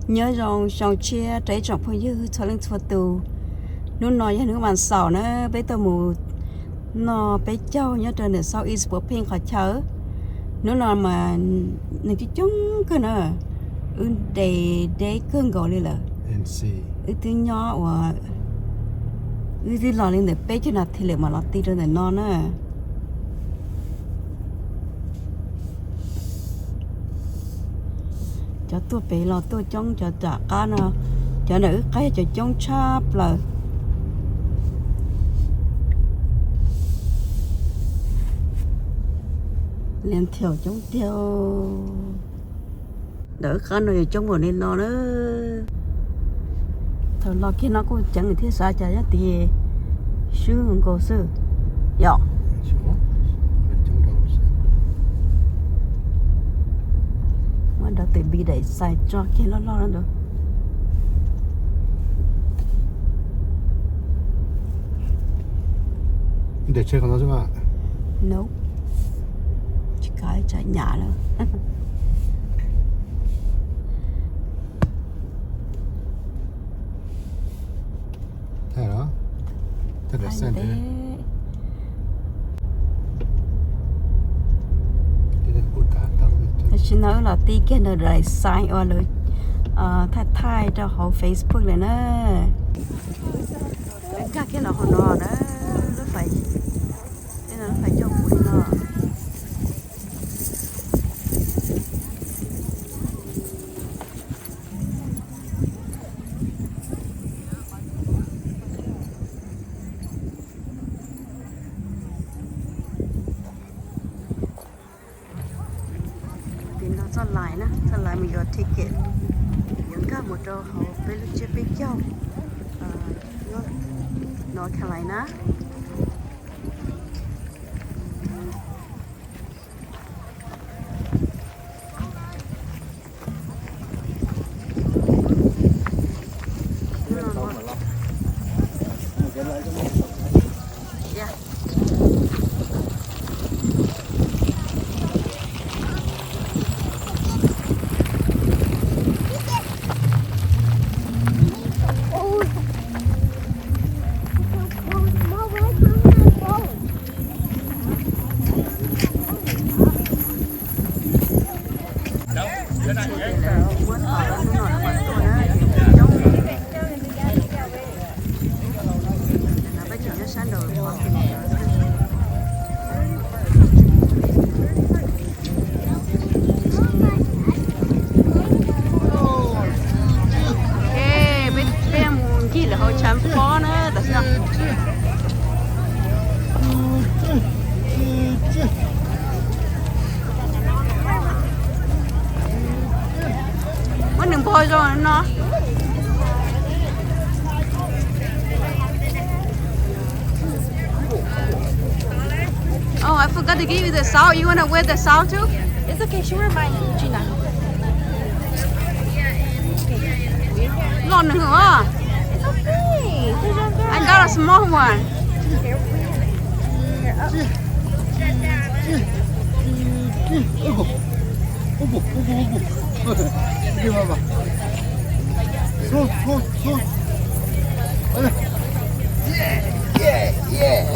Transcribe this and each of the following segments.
Nyob zoo xyoo tshiab rau ib tsoom phooj ywg txhua leej txhua tus. Hnub no yog hnub vas xaum na, peb tuaj mus noj peb caug nyob rau ntawm South East Puav Pheej qhov chaw. Hnub no mas neeg coob coob kawg na, wb de deb kawg nkaus li lawm. Wb twb nyob uas wb twb los li ntawm peb caug nas this lawm mam los ti rau ntawm no na. Cov tuaj pem los tuaj coob, cov tom qab no, cov ntawm wb qab yog cov coob tshaj plaws. Liam thiaum coob tiag. Ntawm wb qab no yuav coob npaum li no na. Thaum los kiag no kuj ceev thiab, xav cas nyob tid swb nkaus xwb yom. Muab nrov tes npi daim xais tso kiag loj loj ntawd. Nope. Tsis kav tsam nyam lawm. Tam sim no wb los ti kiag ntawm daim xais uas lawv thaij thaij rau hauv Facebook lawm na. Nkag kiag los hauv no na, lub fais, lub fais coj mus li no. Tim no txoj lais na, txoj lais mus yuav ticket, yuav nkag mus rau hauv peb lub tsiab peb caug North Carolina. Peb mus ncig lawm hauv tshav pob na tam sim no. Muab nws npog zoo no. Oh, I forgot to give you the salt. You wanna wear the salt too? It's okay. She won't mind, Gina. Loj nws os. It's okay. I got a small one. Here, here.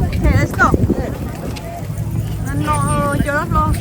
Okay, let's go. No, no, you're not wrong.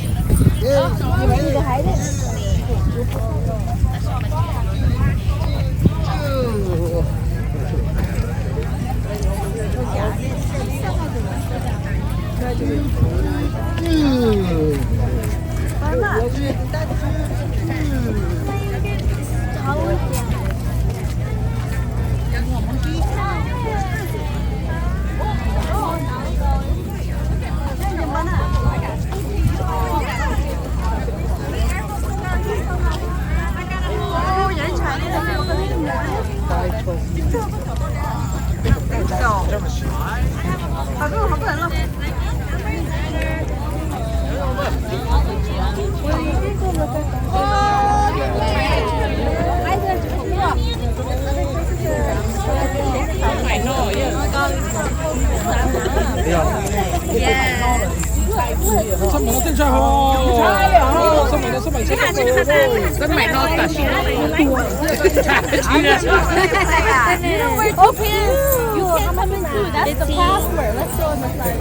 Open. You can't come in through. That's the password. Let's go in the front.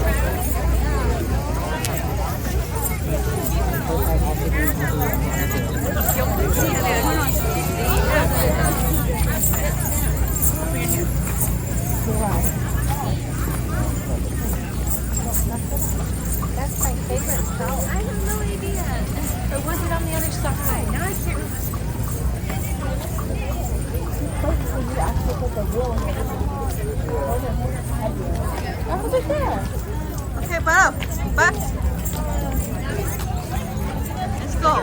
That's my favorite spot. I have no idea. Or was it on the other side? Now I can't remember. Okay, Bob, back. Let's go.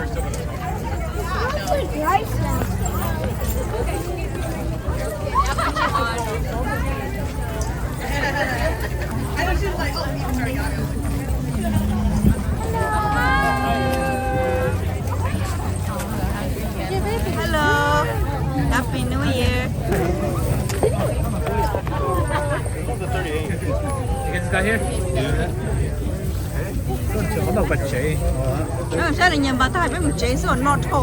Hello. Happy New Year. Sab li nyias npaj tag peb mus tsev xwb noj dhau.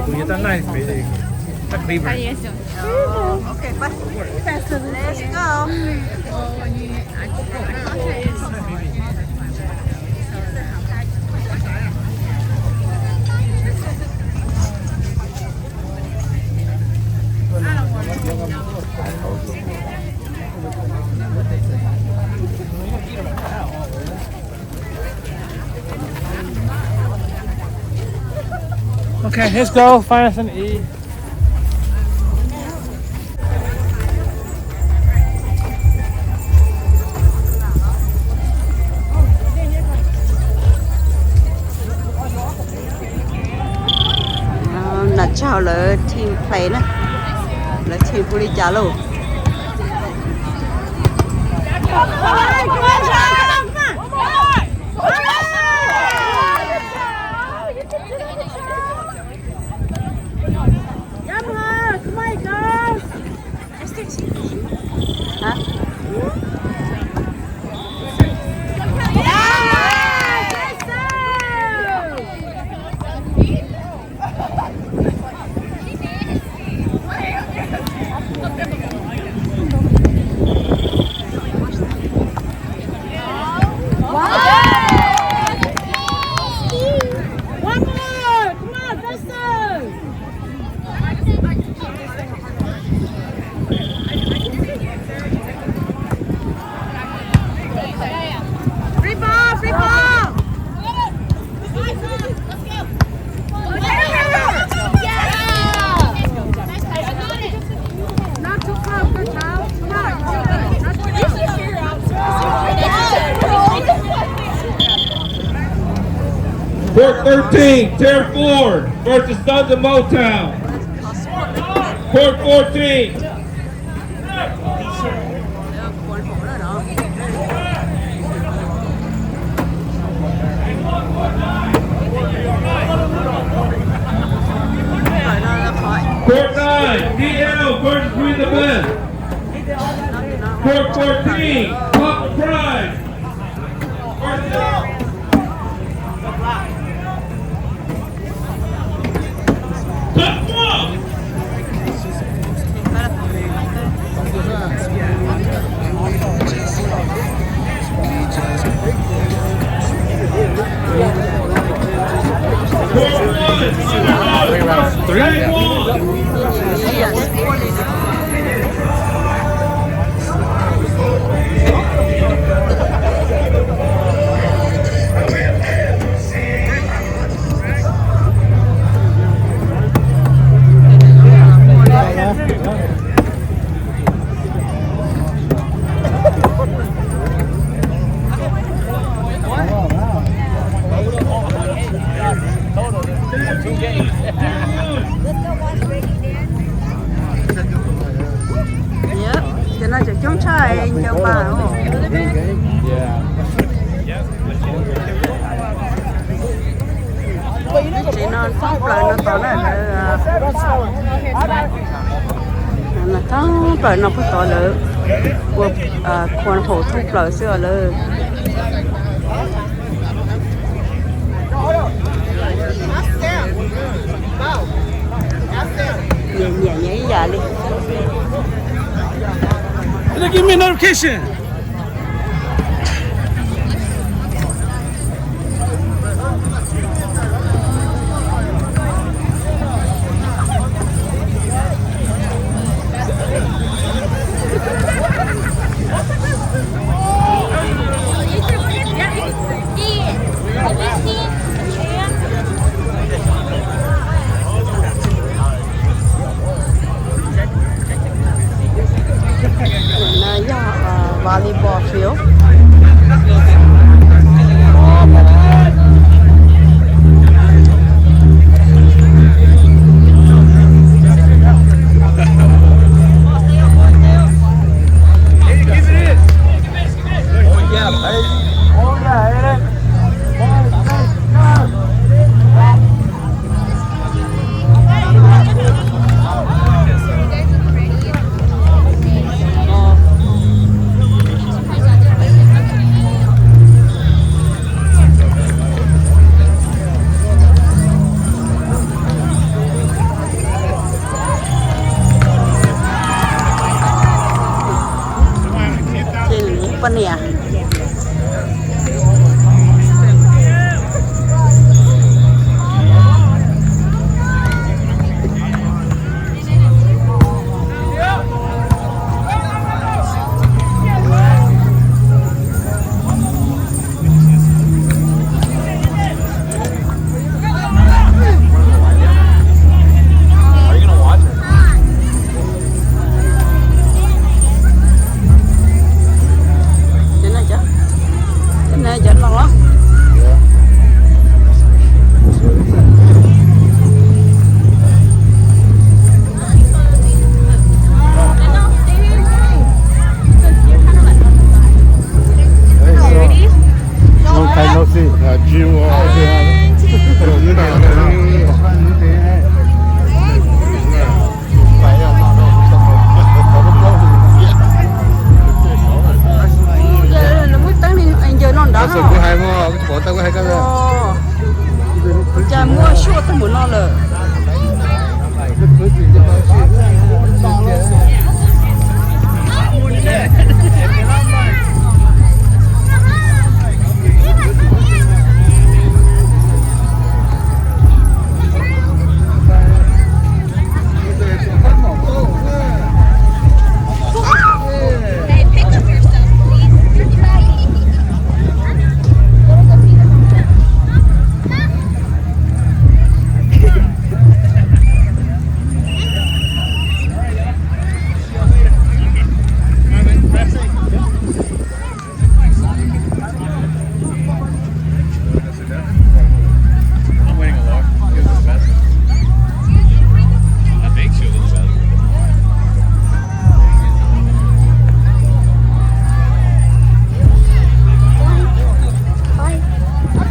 Kuv yuav tau naj pem, tag pem. Okay, bye. Let's go. Okay, let's go find something to eat. Nam Tsaug lawv team play na, lawv team hu li cas lauj? One more! Come on, faster! Free ball, free ball! Not too close, good child. Come on. Court thirteen, Terry Ford versus Sons of Motown. Court fourteen. Court nine, D L versus We the Best. Court fourteen, Pop the Prize. Three rounds, three? Yep, cov no cov coob tshaj ncaws pa. Tsev no thoob plaws no tod na, lawv thoob plaws no puag tod lawv ua cornhole thoob plaws xwb os lawv. Kitchen. No yog volleyball field. Poj niam. Cov no, cov no. Long time no see. Lawv muab teeb li ncawg no nrad. Kuv hais mas, kuv tsis pom tau, kuv hais koj. Cas muaj suaj tag npaum no lawm.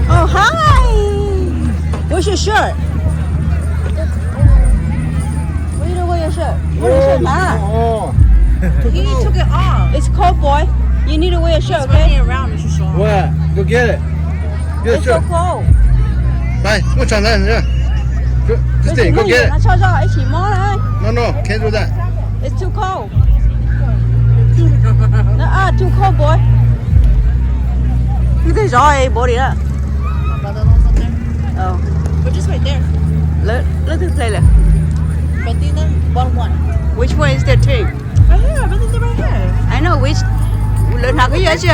Oh, hi. Where's your shirt? Why you don't wear your shirt? Wear your shirt, man. He took it off. It's cold, boy. You need to wear a shirt, okay? It's raining around, it's so hot. What? Go get it. Get a shirt. It's so cold. Bye. Go try that. Yeah. Go, just stay. Go get it. Tso zog ib chim mob na. No, no, can't do that. It's too cold. No, ah, too cold, boy. Wb twb zov es npaum li na. We're just right there. Lawv, lawv twb ple lawm. But then, bottom one. Which one is their team? Right here, I think they're right here. I know which. Lawv hnav khaub ncaws tsi?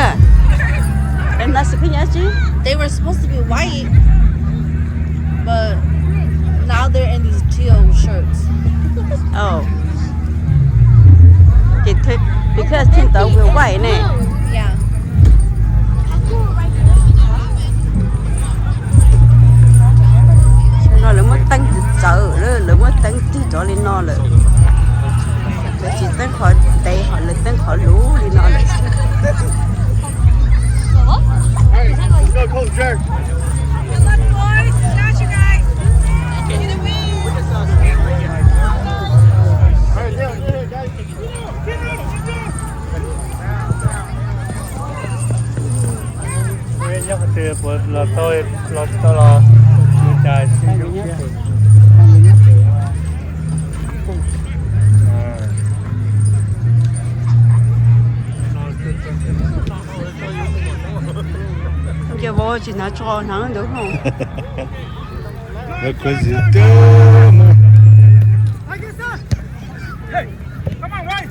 Lawv hnav xwm khaub ncaws tsi? They were supposed to be white, but now they're in these teal shirts. Oh. Ces because team tod were white ne. Yeah. No lawv muab teeb txawv, lawv muab teeb tig rov li no lawm. Lawv tsis teeb qhov ntev ho lawv teeb qhov luv li no lawm. Nyob qhov twg puas los tau, los tsis tau los mus cas sib ntsib thiab. Ces vauv tsis hnav tsho, hnav ntawd no. Lawv khuv xim kawg.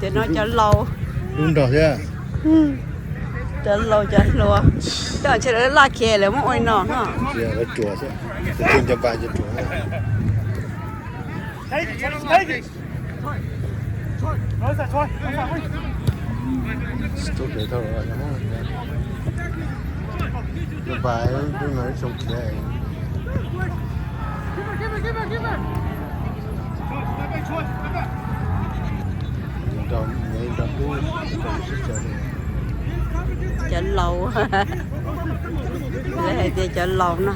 Ces no cov laus, lub nrog thiab, cov laus cov hluas, coj ntshe lawv laj khiav lawv muab ua li no no. Lawv tsuas xwb, tus twg nco npa cov tsuas. Cov laus, lawv hais tias cov laus no.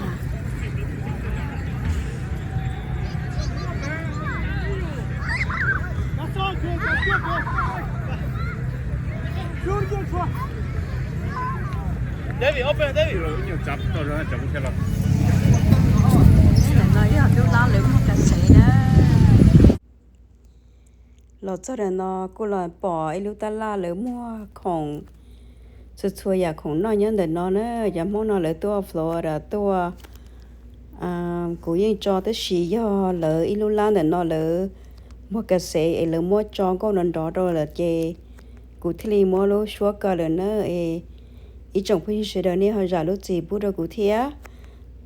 Ntawm no yog lub lab lawv muag kas xev na. Los txog ntawm no kuj los pom ib lub tab laj lawv muag khoom, txhua txhua yam khoom noj nyob ntawm no na. Cov Hmoob no lawv tuaj Florida tuaj, kuv yeej tso tab sis yog lawv ib lub lab ntawm no lawv muag kas xev es lawv muab tso nkauj nrov nrov rau lawm ces kuv thiaj li muab lub suab kaw lawm na. Es ib tsoom phooj ywg sawv daws nej ho zam lub txim pub rau kuv thiab.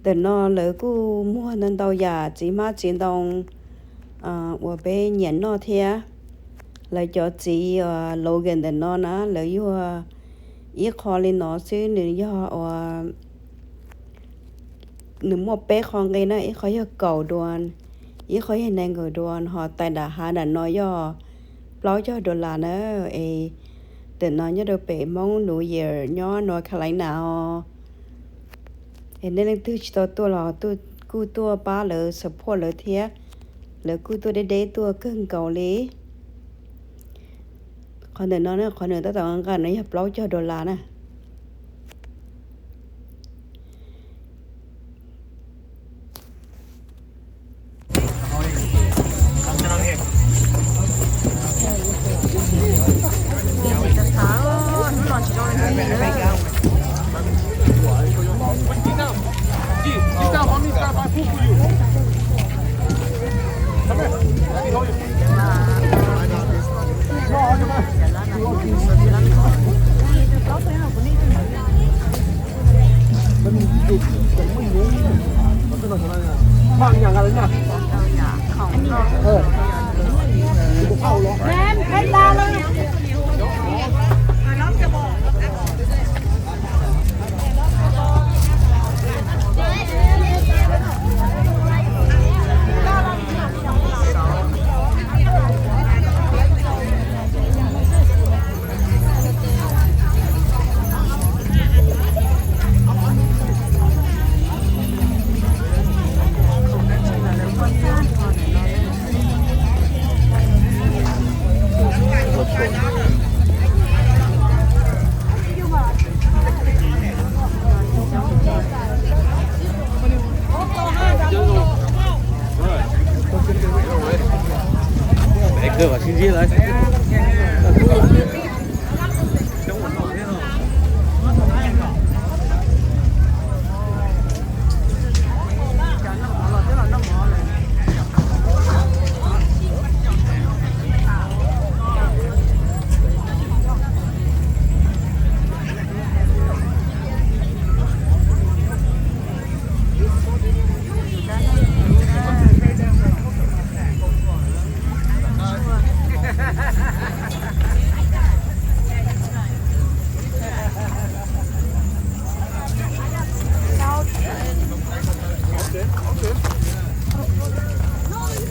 Ntawm no lawv kuj muag ntau ntau yam txiv hmab txiv ntoo uas peb nyiam noj thiab. Lawv cov txiv Logan ntawm no na lawv yog ib qho li no xwb, nws yog uas nws muaj peb qho nqe na, ib qho yog kaum duas, ib qho yog nees nkaum duas, ho tais nram hav nram no yog plaub caug dollar na. Es ntawm no nyob rau pem Hmoob New Year nyob North Carolina os. Es nej leej twg tsis tau tuaj los kuj tuaj pab lawv support lawv thiab, lawv kuj tuaj deb deb tuaj kawg nkaus li. Qhov ntawm no na, qhov nws tab tom nqa no yog plaub caug dollar na.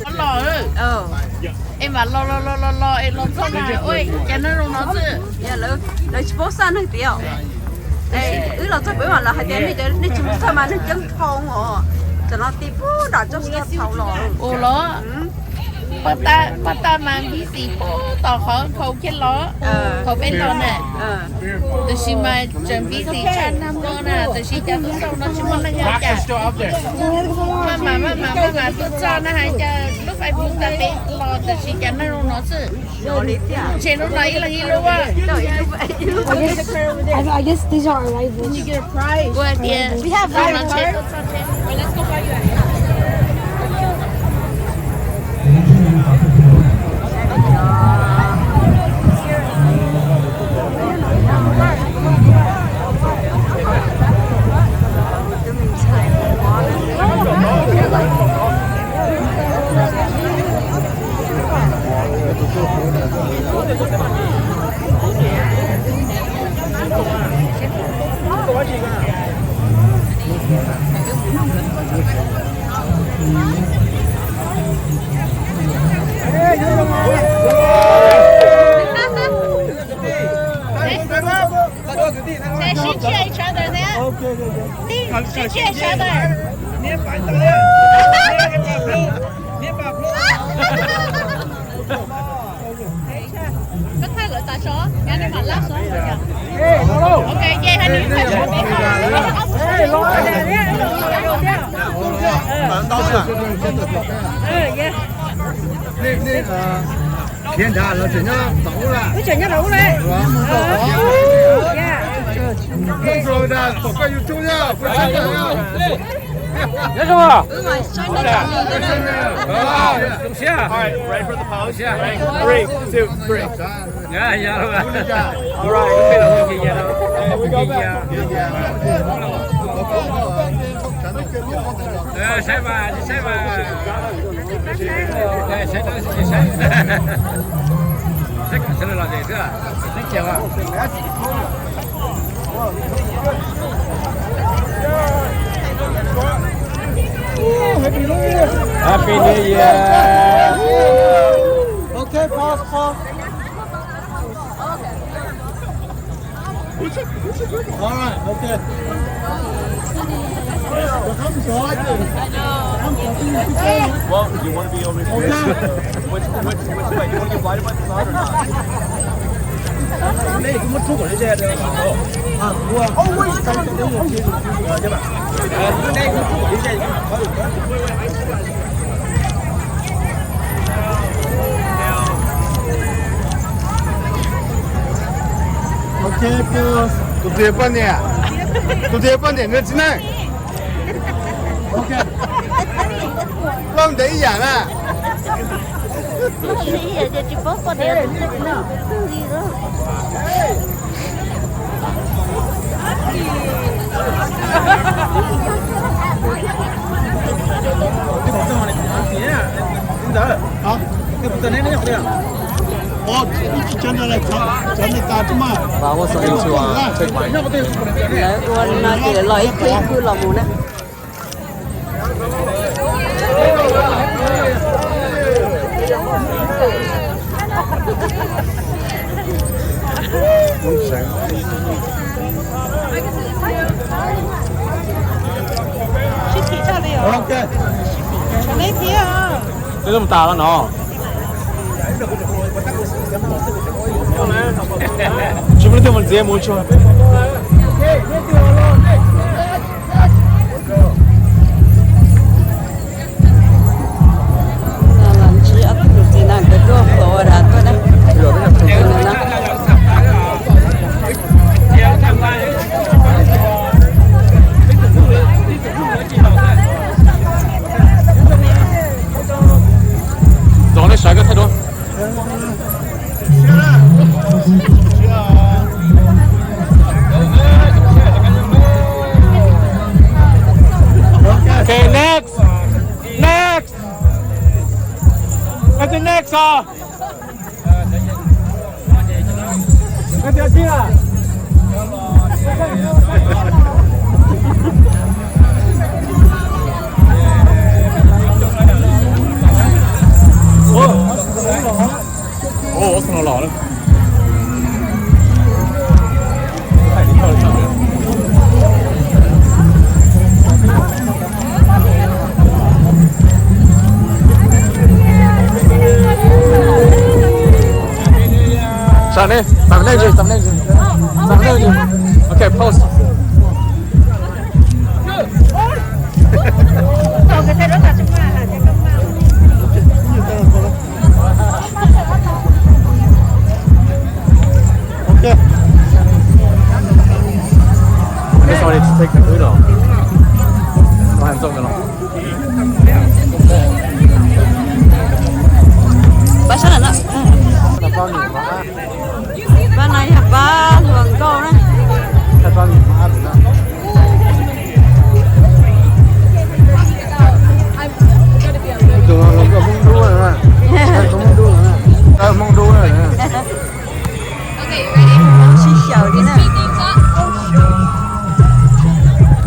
Los, es mas los los los los los es los txog na, ua cas neeg zoo no xwb. Lawv tsis paub xaj neeg tiag. Wb los txog pem mas lawv hais tias nej tsis mus txog mas neeg coob dhau os. Tam no ti puag nram txog txog thaum los. Ua los, paj tag mas npib xis puag tom qhov khau kiag los, qhov peb los na. Tab sis mas tseem npib xis tshaj nag hmo na, tab sis cas tuaj txog no tsis muaj neeg ua cas. Maj mam maj mam maj mam tuaj txog na hais cas lub Peb mus tas peb los tab sis cas neeg no xwb. Ntshe hnub no ib leeg ib lub. I guess, I guess these are our rivals. Ua tias we have rivals. Say, should cheer each other there. Please, should cheer each other. Koj thaij lawv tas so, nyab nej mam laj so. Ok, ces hais nws thaij lawv tas so. Khiav nrad los tseem nyob tom ub lawm. Wb tseem nyob tom ub lawm. Nyob zoo. Zoo siab. Zoo siab. Three, two, three. Yog, yog. All right. Saib mas, saib mas. Saib, saib, saib, saib kom sawv daws los zem xwb, saib kiag. Happy New Year. Okay, pause, pause. All right, okay. Well, do you want to be over here? Okay. Which, which, which way? Do you want to get blind by the side or not? Ok, tus twg poj niam? Tus twg poj niam nws txiv neej? Ok. Poj ntev ib yam na. Tsis paub poj niam txiv neej. Lawv ua no ces los ib khub ib khub los mus na. Twb mus tas los no. Tsis muaj leej twg mus ntxiv mus tsuag. Los ntsib ob tug txiv neej nkawd tuaj hauv ua dab tuaj na. Txog nej sawv koj thaij duab. Okay, next. Next. What's the next song? What's the next? Ua, ua no los lawm. Sam ne, sam ne, sam ne. Ok, pause. Pab sab ntawm no. Pab no yog pab hluas nkauj na. Tus no hluas nkauj Hmoob Dub na. Hmoob Dub na. Hmoob Dub na. Sib xyaw li na.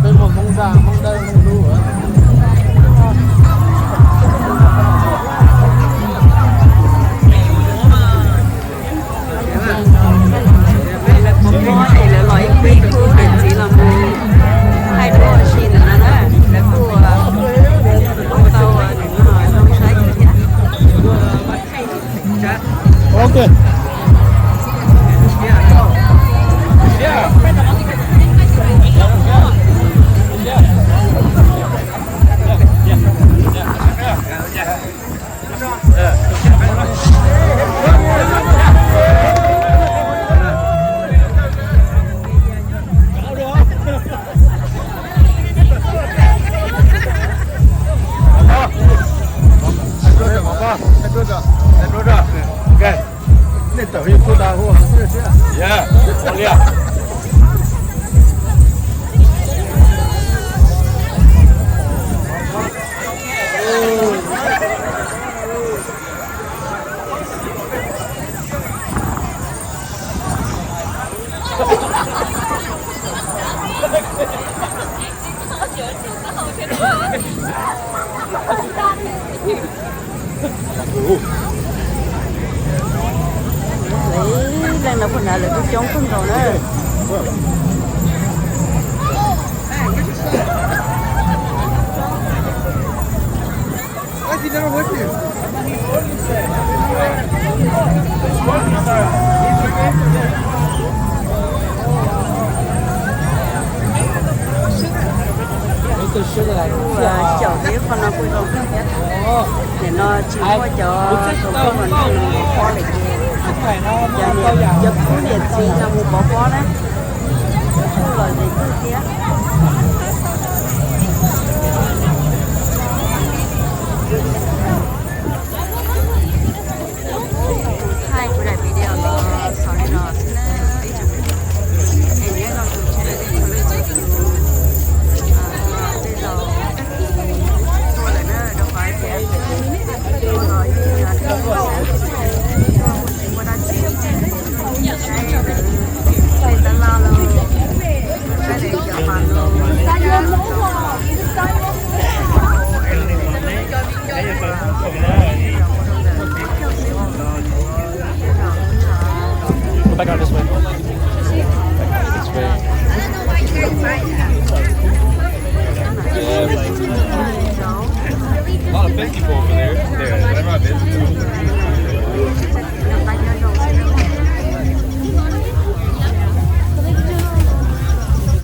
Peb muaj Hmoob Dawb, Hmoob Dawb, Hmoob Dub. Pov pob ces lawv los ib khub ib khub niam txiv los mus thaij duab ua si ntawm no na. Lawv kuj ua tau nws no zoo saib kawg thiab. Ok. Nej tawm YouTube da hu xwb thiab. Leej no pug nrad lawv kuj coob kawg nkaus na. Kuj caum thiab, qhov no kuj zoo thiab. Nim no tsis muaj cov tus koj mas nrog mus pov pob lawm ces cov niam, cov khub niam txiv no mus pov pob na, kuj los zem kawg thiab.